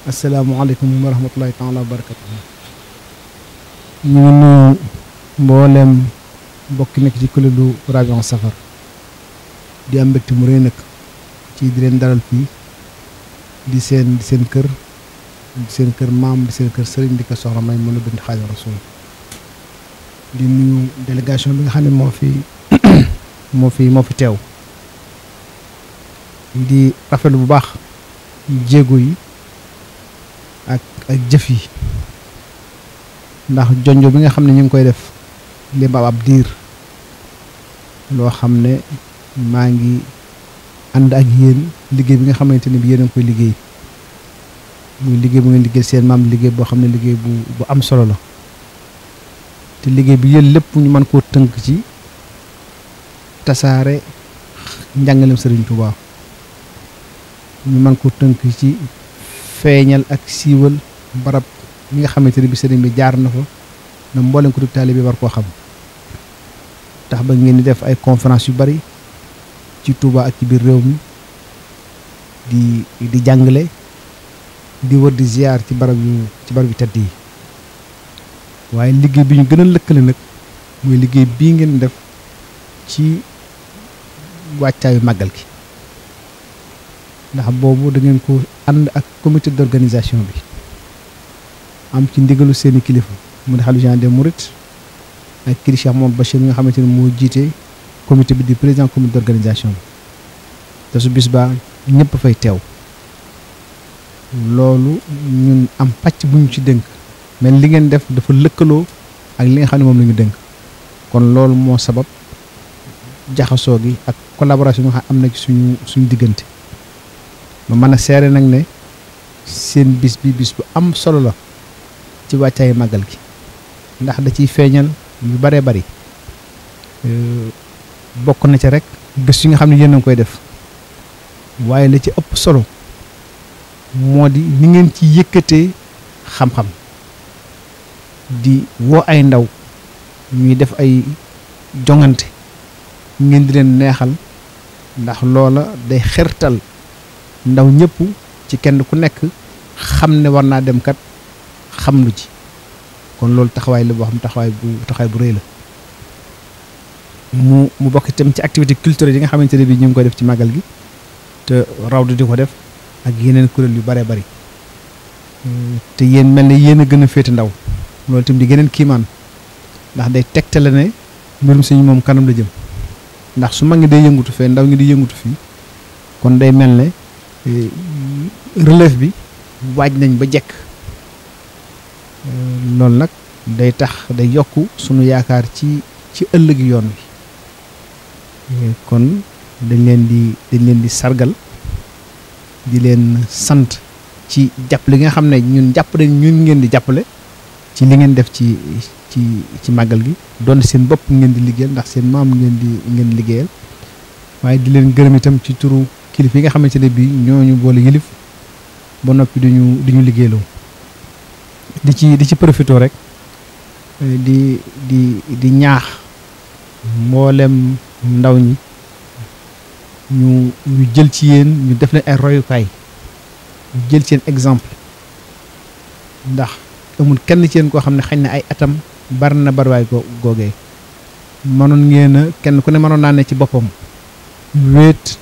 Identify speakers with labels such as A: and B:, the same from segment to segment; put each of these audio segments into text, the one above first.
A: asalaamaaleykum wa rahmatulahi taala wa barakatuh. ñu ngi nuyu mboolem mbokk nekk ci kuréelu Rabihoul Safar di am mbégte mu rëy nag ci di leen dalal fii di seen kër maam di seen kër sëriñ di ko soxna may mën a bind Xaadimu Rasuul di nuyu délégation bi nga xam ne moo fi teew di rafetlu bu baax jéego yi ak jëf yi ndax jonjo bi nga xam ne ñu ngi koy def limb ab diir loo xam ne maa ngi ànd ak yéen liggéey bi nga xamante ne bi yéen a ngi koy liggéey muy liggéey bu ngeen liggéey seen maam liggéey boo xam ne liggéey bu am solo la te liggéey bi yéen lépp ñu mën koo tënk ci tasaare njàngaleem Sëriñ Tuubaa ñu mën koo tënk ci feeñal ak siiwal barab mi nga xamante ne bi sëriñ bi jaar na fa na mboolem ko du taalibe bi war koo xam tax ba ngeen di def ay conférence yu bari ci Touba ak ci biir réew mi di jàngale di wër di ziar ci barab yu tedd yi waaye liggéey bi ñu gën a lëkkale nag mooy liggéey bii ngeen def ci wàccaayu màggal gi ndax boobu da ngeen ko ànd ak comité d'organisation bi am ci ndigalu seeni kilifa mu di xalifa général des mourides ak kii di Cheikh Mouhamadou Bachir mi nga xamante ne moo jiite comité bi di président comité d'organisation bi te su bis baa ñëpp fay teew loolu ñun am pàcc bu ñu ci dénk mais li ngeen def dafa lëkkaloo ak li nga xam ne moom la ñu dénk kon loolu moo sabab jaxasoo gi ak collaboration nga xam am na ci suñu diggante ma mën a seere nag ne seen bis bu am solo la ci wàccaayu màggal gi ndax da ciy feeñal yu baree bari bokk na ca rek gëstu yi nga xam ne yéen a ngi koy def waaye la ci ëpp solo moo di ni ngeen ci yëkkatee xam-xam di woo ay ndaw ñuy def ay jongante ngeen di leen neexal ndax loola day xertal ndaw ñëpp ci kenn ku nekk xam ne war naa dem kat xam lu ji kon loolu taxawaay la boo xam taxawaay bu rëy la mu bokk itam ci activité culturelle yi nga xamante ne bi ñu ngi koy def ci màggal gi te raw di ko def ak yeneen kuréel yu bare bari te yéen mel ne yéen a gën a féete ndaw loolu itam di geneen kiimaan ndax day tegtale ne mbirum suñu moom kanam la jëm ndax su mag ngi day yëngutu fee ndaw ñi di yëngutu fii kon day mel ne relève bi waaj nañ ba jekk loolu nag day tax day yokk sunu yaakaar ci ëllëgi yoon wi kon dañ leen di sargal di leen sant ci jàppale nga xam ne ñun jàpp nañ ñun ngeen di jàppale ci li ngeen def ci màggal gi doon seen bopp ngeen di liggéeyal ndax seen maam ngeen liggéeyal waaye di leen gërëm itam ci turu kilif yi nga xamante ne bii ñooñu boole yilif ba noppi duñu liggéeyloo di ci profité rek di ñaax mboolem ndaw ñi ñu jël ci yéen ñu def leen ay royukaay ñu jël seen exemple ndax amul kenn ci yéen koo xam ne xañ na ay atam bari na bariwaay googee mënoon ngeen a kenn ku ne mënoon naa ne ci boppam wéet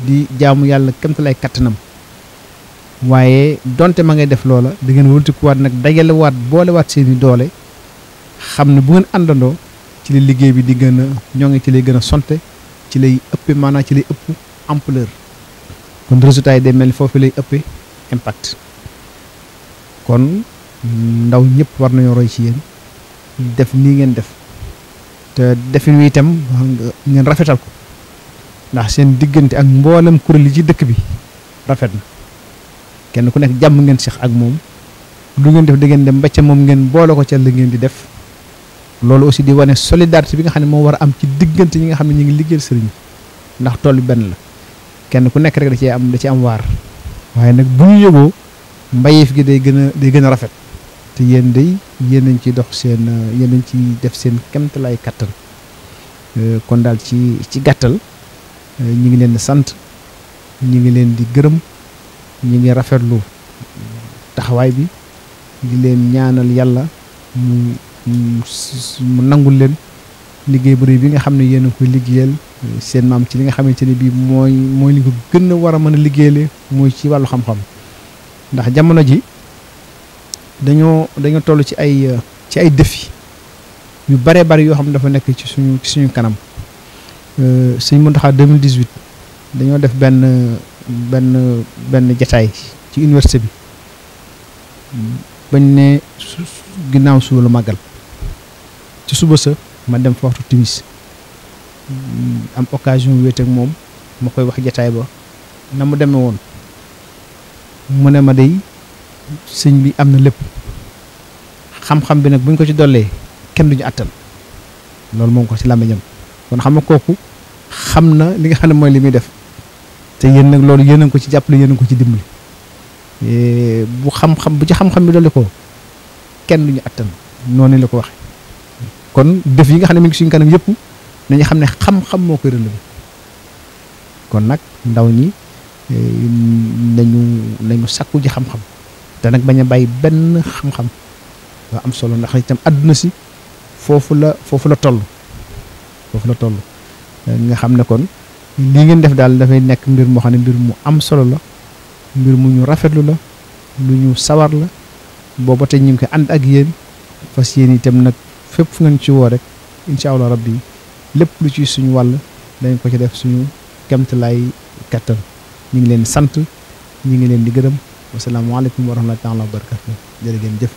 A: di jaamu yàlla kémta lay kattanam waaye donte ma ngay def loola da ngeen wëltikuwaat nag dajalewaat boolewaat seeni doole xam ne bu ngeen àndandoo ci la liggéey bi di gën a ñoo ngi ci lay gën a sonte ci lay ëppe maanaam ci lay ëpp ampleur kon résultat yi day mel ni foofu lay ëppee impact kon ndaw ñëpp war nañoo roy ci yéen def nii ngeen def te defin wi itam ngeen rafetal ko ndax seen diggante ak mboolem kuréel yi ci dëkk bi rafet na kenn ku nekk jàmm ngeen seq ak moom lu ngeen def da ngeen dem ba ca moom ngeen boole ko ca la ngeen di def loolu aussi di wane solidarité bi nga xam ne moo war a am ci diggante ñi nga xam ne ñu ngi liggéeyal sëriñ ndax tool bi benn la kenn ku nekk rek da ci am waar waaye nag bu ñu yëgoo mbayeef gi day gën a rafet te yéen nañ ci dox seen yéen nañ ci def seen kemtalaay kattan kon daal ci gàttal ñi ngi leen di sant ñi ngi leen di gërëm ñi ngi rafetlu taxawaay bi di leen ñaanal yàlla mu nangul leen liggéey bu rëy bi nga xam ne yéen a koy liggéeyal seen maam ci li nga xamante ne bii mooy li ko gën a war a mën a liggéeyale mooy ci wàllu xam-xam ndax jamono ji dañoo toll ci ay défi yu bare bari yoo xam ne dafa nekk ci suñu kanam Sëñ Mountakha 2018 dañoo def benn jataay ci université bi bañ ne ginnaaw suba la màggal ci suba sa ma dem fa waxtu timis am occasion wéet ak moom ma koy wax jataay ba na mu demee woon mu ne ma dey sëñ bi am na lépp xam-xam bi nag buñ ko ci dollee kenn duñu àttan loolu moom ko ci làmmiñam kon xam nga kooku xam na li nga xam ne mooy li muy def te yéen nag loolu yéen a ko ci jàppale yéen a ko ci dimbali bu ci xam-xam bi dolli ko kenn duñu àttan noonu la ko waxe kon def yi nga xam ne mi ngi suñu kanam yëpp nañu xam ne xam-xam moo koy relevé kon nag ndaw ñi nañu sakku ji xam-xam te nag bañ a bàyyi benn xam-xam waa am solo ndax itam àdduna si foofu la toll nga xam ne kon lii ngeen def daal dafay nekk mbir moo xam ne mbir mu am solo la mbir mu ñu rafetlu la lu ñu sawar la booba te ñu ngi koy ànd ak yéen fas yéen itam nag fépp fu ngeen ci woo rek incha allah rabbi lépp lu ci suñu wàll dañ ko ci def suñu kemtalaay kattan ñu ngi leen sant ñu ngi leen di gërëm wasalaamaaleykum wa rahmatullahi taala wa barakatu jërë ngeen jëf